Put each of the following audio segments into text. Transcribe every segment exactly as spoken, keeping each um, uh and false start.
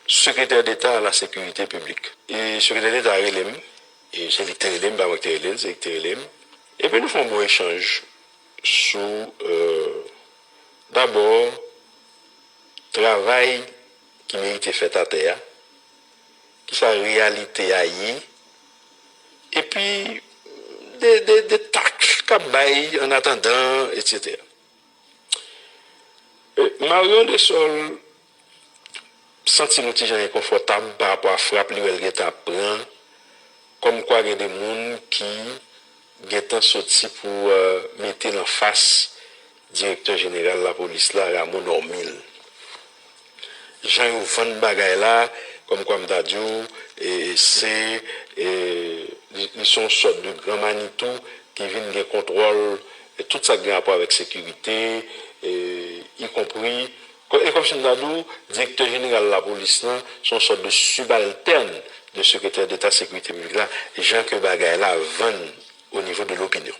Sekretè Deta a la Sekirite Piblik. E Sekretè Deta a rele m, e se li ki te rele m, pa mwen ki te rele l, se li ki te rele m. Epi nou fè yon bon echanj sou, euh, dabò, travay ki merite fèt atè a, kisa reyalite a ye, epi de, de, de taks k ap bay annatandan, etsetera. E, Marion Dessol santi l yon ti jan enkonfòtab pa rapò a frap li wè l gentan ap pran, kòmkwa gen de moun ki gentan soti pou, euh, mete l anfas direktè jeneral lapolis la, Rameau Normil. Jan yo vann bagay la, kòmkwa m ta di w, e, se, e, li, li se yon sòt de gran Manitou ki vin gen kontwòl, e, tout sa k gen rapò avèk sekirite, e, ikonpri, kò-, e kòmsi m ta di w, direktè jeneral lapolis lan se yon sòt de sibaltèn de sekretè deta sekirite piblik la, jan ke bagay la vann o nivo de lopinyon.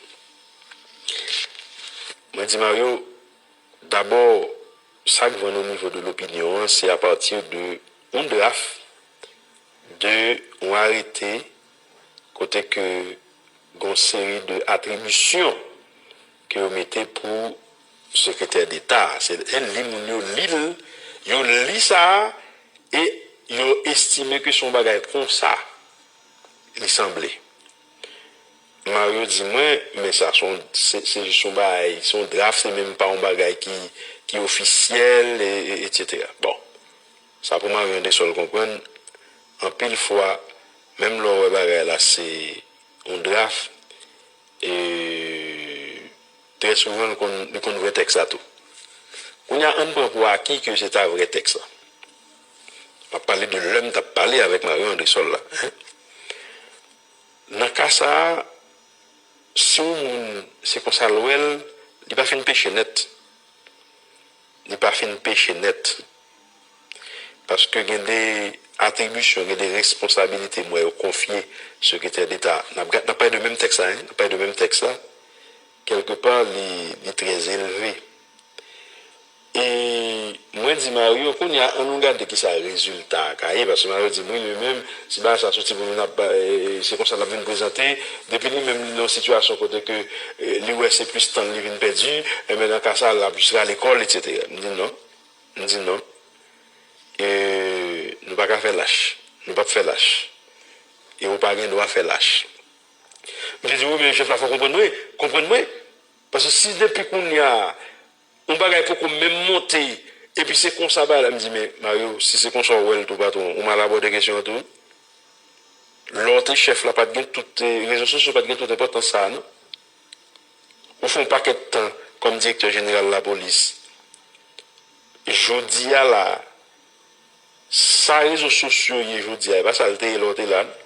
Mwen di Mario, dabò, sa k vann o nivo de lopinyon an, se apati de yon draf de yon arete kote ke gen yon seri de atribisyon ke yo mete pou sekretè deta. Se, se li moun yo li l, yo li sa a, e yo estime ke se yon bagay konsa li sanble. Mario di mwen, men sa se yon, se, se jis yon bagay, se yon draf, se menm pa yon bagay ki, ki ofisyèl, e, e, etsetera. Bon, sa pou Mario Andresol konprann, anpil fwa, menm lè w wè bagay la se yon draf, e trè souvan, li konn, li konn vrè tèks la tou. Kounye a, ann pran pou aki ke se ta vrè tèks la. M ap pale de lè m t ap pale avèk Mario Andresol la. Nan ka sa a, si yon moun, se konsa l wè l, li pa fin peche nèt. Li pa fin peche nèt. Paske gen de atribisyon, gen de responsabilite m wè yo konfye sekretè deta. N ap ga-, n ap pale de menm tèks la, en, n ap pale de menm tèks la. Kèlkepa, li, li trè elve. E mwen di Mario, kounye a, ann nou gade kisa rezilta a ka ye, paske Mario di m, wi, li menm, si bagay sa soti pou vin ap, e, e, se konsa l ap vin prezante, depi li menm li nan yon sitiyasyon kote ke, e, li wè se plis tan li vin pèdi, enben nan ka sa, l ap jis rale kò l, etsetera. M di non. M di non. E, nou pa ka fè lach. Nou p ap fè lach. E ou pa gen dwa fè lach. Misye di, wi, men chèf la fò konprann mwen, konprann mwen. Paske si depi kounye a, yon bagay poko menm monte, epi se konsa bagay la, m di, men Mario, si se konsa w wè l tou, patwon, ou mal abòde kesyon an tou. Lè w te chèf la, pa t gen tout, e, rezo sosyo pa t gen tout enpòtans sa a, non. Ou fè yon pakèt tan kòm direktè jeneral lapolis. Jodi a la, sa rezo sosyo ye jodi a, e pa sa l te ye lè w te la, non.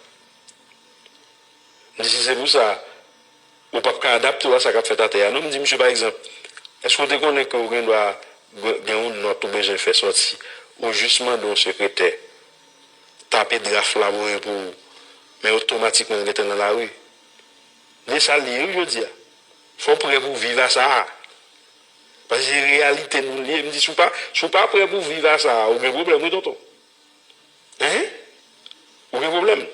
M di, si se pou sa, ou p ap ka adapte w a sa k ap fèt atè a, non. M di, misye, pa egzanp, èske w te konnen ke w gen dwa gen yon nòt ou bezwen fè sòti, ou jis mande yon sekretè tape draf la voye pou ou, men otomatikman l gentan nan lari? Men sa l ye, wi, jodi a. Fò w prè pou w viv a sa a. Paske se reyalite nou l ye. M di, si w pa, si w pa prè pou w viv a sa a, ou gen pwoblèm, wi, tonton. Hein? Ou gen pwoblèm.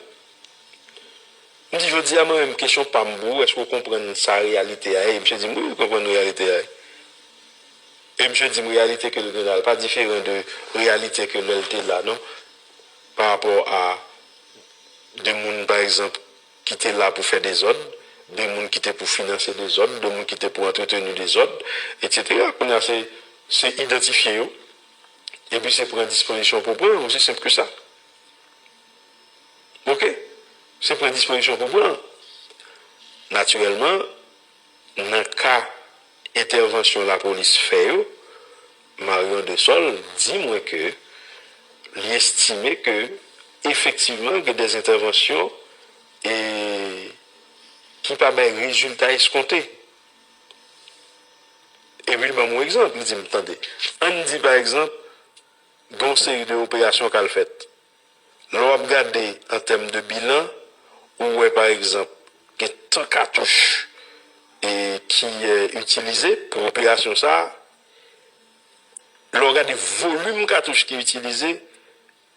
M di, jodi a, mwen menm, kesyon pa m pou ou, èske w konprann sa reyalite a ye? Misye di m, wi, m konprann reyalite a ye. E misye di m, reyalite ke l gen la, l pa diferan de reyalite ke lè l te la, non. Pa rapò a de moun, pa egzanp, ki te la pou fè dezòd, de moun ki te pou finanse dezòd, de moun ki te pou antreteni dezòd, etsetera. Kounye a, se, se idantifye yo, epi se pran dispozisyon pou pran, osi senp ke sa. Oke? Se pran dispozisyon pou pran. Natirèlman, nan ka entèvansyon lapolis fè yo, Marion Dessol di mwen ke li estime ke efektivman gen de entèvansyon e ki pa bay rezilta eskonte. Epi l ban m yon egzanp, li di m, tande, ann di pa egzanp, gen yon seri de operasyon k al fèt. Lè w ap gade an tèm de bilan, ou wè pa egzanp, gen tan katouch e ki, e, itilize pou operasyon sa a. Lè w gade volim katouch ki itilize,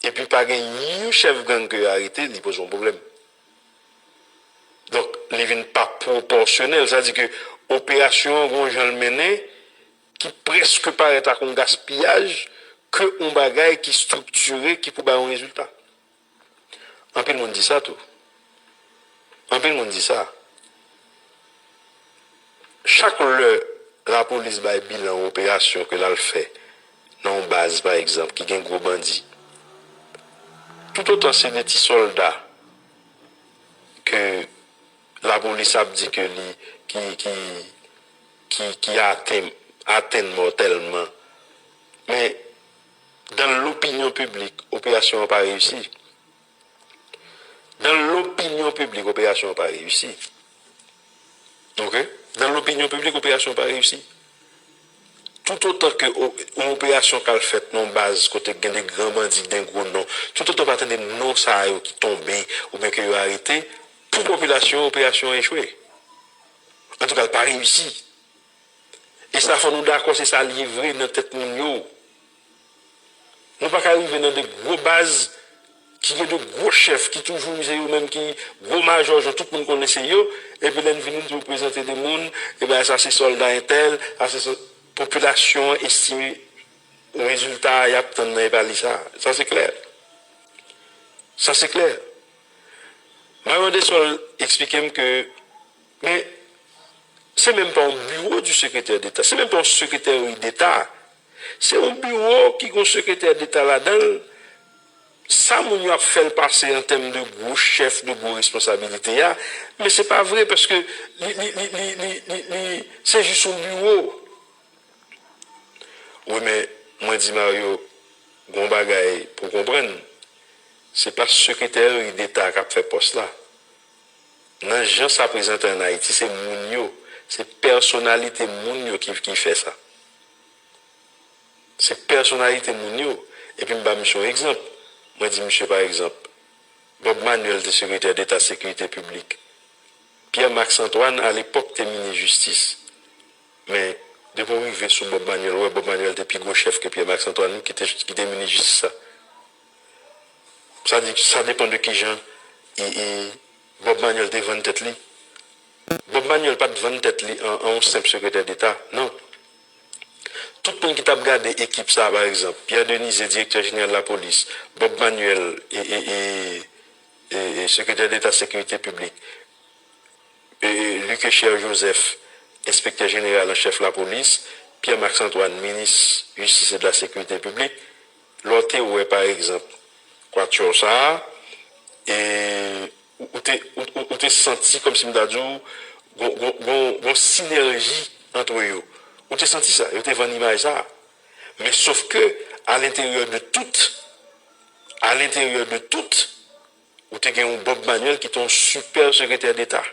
epi pa gen yon chèf gang ke yo arete, li poze yon pwoblèm. Donk, li vin pa pwopòsyonèl. Sa di ke operasyon an gon jan l mennen ki prèske parèt ak yon gaspiyaj ke yon bagay ki estriktire, ki pou bay yon rezilta. Anpil moun di sa tou. Anpil moun di sa. Chak lè lapolis bay bilan yon operasyon ke l al fè nan yon baz, pa egzanp, ki gen gwo bandi, toutotan se de ti sòlda ke lapolis ap di ke li, ki, ki, ki, ki atenn, atenn mòtèlman. Men, dans l'opinion publique, operasyon an pa reyisi. Dans l'opinion publique, operasyon an pa reyisi. Oke? Dans l'opinion publique, operasyon an pa reyisi. Toutotan ke o- yon operasyon k al fèt nan yon baz kote gen de gran bandi, gen gwo non, toutotan pa tande non sa yo ki tonbe oubyen ke yo arete, pou popilasyon an, operasyon an echwe. Antouka, l pa reyisi. E sa, fò nou dakò, se sa l ye vre nan tèt moun yo. Nou pa ka rive nan de gwo baz ki gen de gwo chèf ki toujou se yo menm ki gwo majò, jan tout moun konnen se yo, epi lè n vini n di w prezante de moun, ebyen sa se sòlda entèl, sa se sò- popilasyon an estime rezilta a y ap tann nan e pa li sa. Sa se klè. Sa se klè. Marion Dessol eksplike m ke, men, se menm pa yon bureau du secrétaire d'État, se menm pa yon sekretèri deta. Se yon biwo ki gon sekretè deta ladan l. Sa moun yo ap fè l pase an tèm de gwo chèf, de gwo responsabilite a, men se pa vre, paske li, li, li, li, li, li, li, se jis yon biwo. Wi, men mwen di Mario, gon bagay pou konprann, se pa sekretèri deta k ap fè pòs la. Nan jan sa prezante ann Ayiti, se moun yo, se pèsonalite moun yo ki, ki fè sa. Se pèsonalite moun yo. Epi m ba misye yon egzanp. Mwen di misye, pa egzanp, Bob Manuel te sekretè deta sekirite piblik. Pierre Max Antoine, alepòk, te minis jistis. Men, depi w rive sou Bob Manuel, ou wè Bob Manuel te pi gwo chèf ke Pierre Max Antoine, ki te, ki te minis jistis la. Sa di, sa depann de kijan e, e Bob Manuel te vann tèt li. Bob Manuel pa t vann tèt li an, an yon senp sekretè deta, non. Tout moun ki t ap gade ekip sa a, pa egzanp, Pierre Denizet, direktè jeneral lapolis, Bob Manuel, e, e, e, e, e sekretè deta sekirite piblik, e, e, Luc Echer Joseph, enspektè jeneral an chèf lapolis, Pierre Max Antoine, minis jistis e de la sekirite piblik, lè w te wè, pa egzanp, kwatyò sa a, e, ou, ou te, ou, ou, ou te santi kòmsi m ta di w, gon, gon, gon, gon sinèji ant yo. Ou te santi sa, yo te vann imaj sa a. Men sof ke, à l'intérieur de tout, à l'intérieur de tout, ou te gen yon Bob Manuel ki te yon sipè sekretè deta.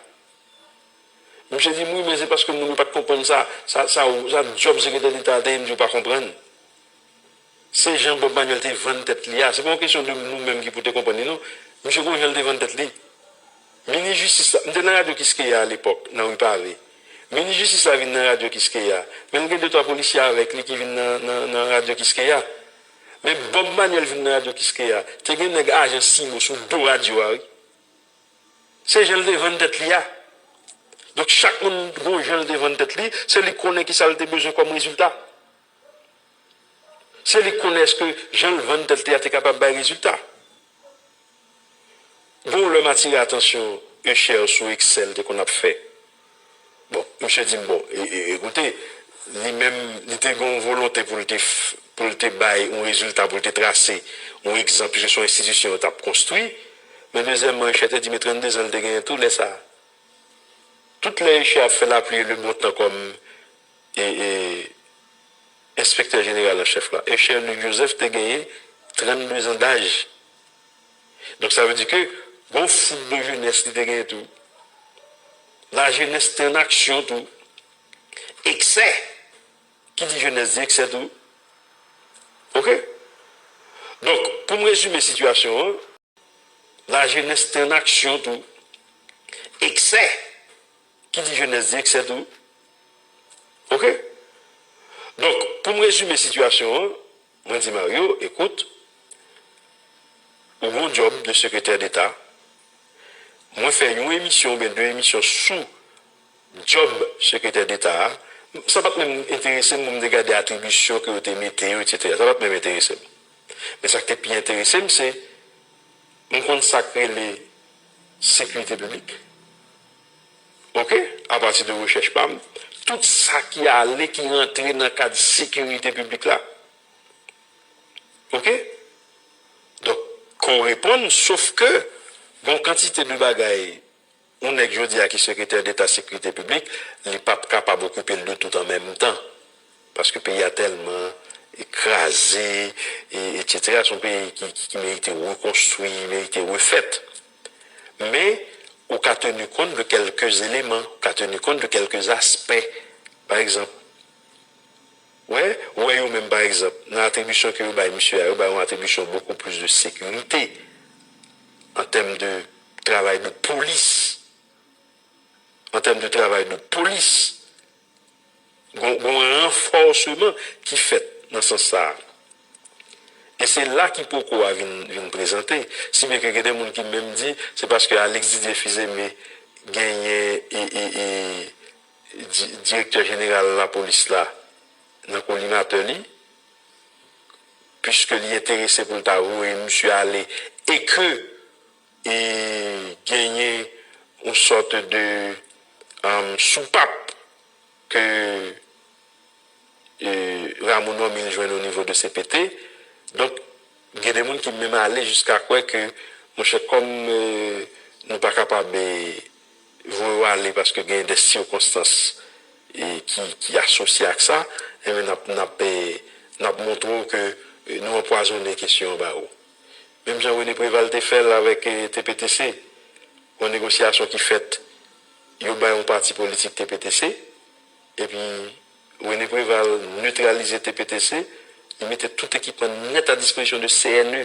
Misye di m, wi, men se paske moun yo pa t konprann sa, sa, sa, sa djòb sekretè deta a te ye, m di w pa konprann. Se jan Bob Manuel te vann tèt li a. Se pa yon kesyon de nou menm ki pou te konprann li, non. Misye gon jan l te vann tèt li. Minis jistis la, m te nan radyo Kiskeya alepòk, nan Ri Pave. Minis jistis la vin nan radyo Kiskeya, men l gen de twa polisye avèk li ki vin nan, nan, nan radyo Kiskeya. Men Bob Manuel vin nan radyo Kiskeya, te gen nèg ajan Simo sou do radyo a, wi. Se jan l te vann tèt li a. Donk, chak moun gon jan l te vann tèt li, se li k konnen kisa l te bezwen kòm rezilta. Se li k konnen èske jan l vann tèt li a te kapab bay rezilta. Gon lè m atire atansyon Echer sou eksè l te konn ap fè. Bon, misye di m, bon, e, e, ekoute, li menm, li te gen yon volonte pou l te, f- pou l te bay yon rezilta, pou l te trase yon egzanp, piske se yon enstitisyon yo t ap konstwi. Men dezyèmman, Echer te di, men trannde zan l te genyen tou lè sa a. Tout lè Echer ap fè lapli e le bon tan kòm e, e, enspektè jeneral an chèf la, Echer Luc Joseph te genyen trannde zan daj. Donk, sa vle di ke gon fouk de jenès li te genyen tou. La jeunesse te an aksyon tou. Eksè. Ki di jenès di eksè tou. Oke? Donk, pou m rezime sitiyasyon an, la jeunesse te an aksyon tou. Eksè. Ki di jenès di eksè tou. Oke? Donk, pou m rezime sitiyasyon an, mwen di Mario, ekout, ou gon djòb de sekretè deta. Mwen fè yon emisyon oubyen de emisyon sou djòb sekretè deta a. Sa pa t menm enterese m pou m te gade atribisyon ke yo te mete yo, etsetera. Sa pa t menm enterese m. Men sa k te pi enterese m, se m konn sa k rele sekirite piblik. Oke? Apati de rechèch pa m, tout sa ki ale, ki rantre nan kad sekirite piblik la. Oke? Donk, ke w reponn, sof ke gon kantite de bagay yon nèg jodi a ki sekretè deta sekirite piblik, li p ap kapab okipe l de tout an menm tan. Paske peyi a tèlman kraze, e, etsetera. Se yon peyi ki, ki, ki merite rekonstwi, merite refèt. Men, ou ka teni kont de kèlke eleman, ou ka teni kont de kèlke aspè. Pa egzanp, wè, wè yo menm, pa egzanp, nan atribisyon ke yo bay misye a, yo bay yon atribisyon beaucoup plus de sécurité en termes de travay de polis. An tèm de travay de polis, gon, gon ranfòseman ki fèt nan sans sa a. E se la ki poko a vin, vin prezante. Si byen ke gen de moun ki menm di, se paske Alex Didier Fils-Aimé genyen e, e, e, di-, direktè jeneral lapolis la nan kolimatè li, piske li enterese pou l ta voye misye ale, e ke e genyen yon sòt de, um, soupap ke, e, Rameau Normil jwenn o nivo de C P T. Donk, gen de moun ki menm ale jiska kwè ke, monchè, kòm, e, nou pa kapab, e, voye w ale paske gen de sikonstans, e, ki, ki asosye ak sa, enben, n ap, n ap, e, n ap montre w ke, e, nou anpwazonnen kesyon an ba ou. Menm jan René Préval te fè l avèk, e, T P T C, yon negosyasyon ki fèt, yo bay yon pati politik T P T C, epi René Préval netralize T P T C, li mete tout ekipman nèt a dispozisyon de C N E.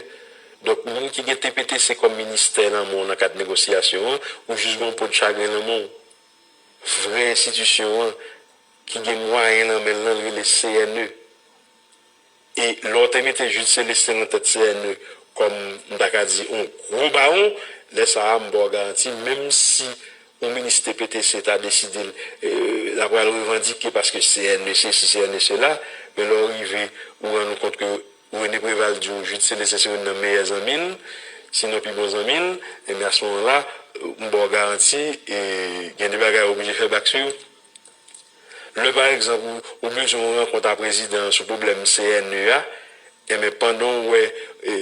Donk, moun ki gen T P T C kòm ministè nan men w nan kad negosyasyon an, ou jis gen yon po de chagren nan men w. Vrè enstitisyon an ki gen mwayen nan men l lan, l rele C N E. E lè w te mete Jude Célestin nan tèt C N E kòm, m ta ka di, yon gwo bawon, lè sa a, m ba w garanti, menm si yon minis T P T C ta deside l, e, l ap pral revandike paske C N E sesi, C N E sela, men lè w rive, ou rann ou kont ke René Préval di w Jude Célestin se youn nan meyè zanmi l, sinon pi bon zanmi l, ebyen, a se moman la, m ba w garanti, e, gen de bagay ou oblije fè bak sou yo. Lè, pa egzanp, ou, ou bezwen yon rankont a prezidan an sou pwoblèm C N E a, enben, pandan w wè, e,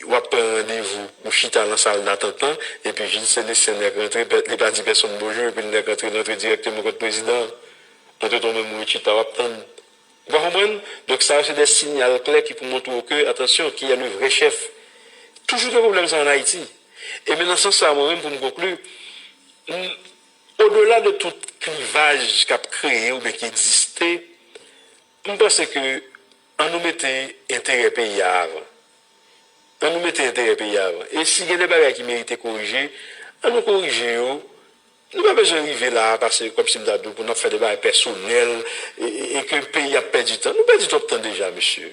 w ap pran randevou, ou chita nan sal datant lan, epi Jude Célestin nèk rantre, pè-, li pa di pèsonn bonjou, epi l nèk rantre, l rantre dirèkteman kot prezidan an. Antretan, ou menm ou ret chita, w ap tann. Ou pa konprann? Donk, sa yo se de sinyal klè ki pou montre w ke, atansyon, qui est le vrai chef? Toujou gen pwoblèm sa an Ayiti. E men nan sans sa, mwen menm, pou m konkli, m, odela de tout klivaj k ap kreye oubyen ki egziste, m panse ke an nou mete enterè peyi a avan. An nou mete enterè peyi a avan. E si gen de bagay ki merite korije, an nou korije yo. Nou pa bezwen rive la a, pase kòmsi m ta di w, pou n ap fè de bagay pèsonèl, e, e, e ke peyi ap pèdi tan. Nou pèdi twòp tan deja, mesye.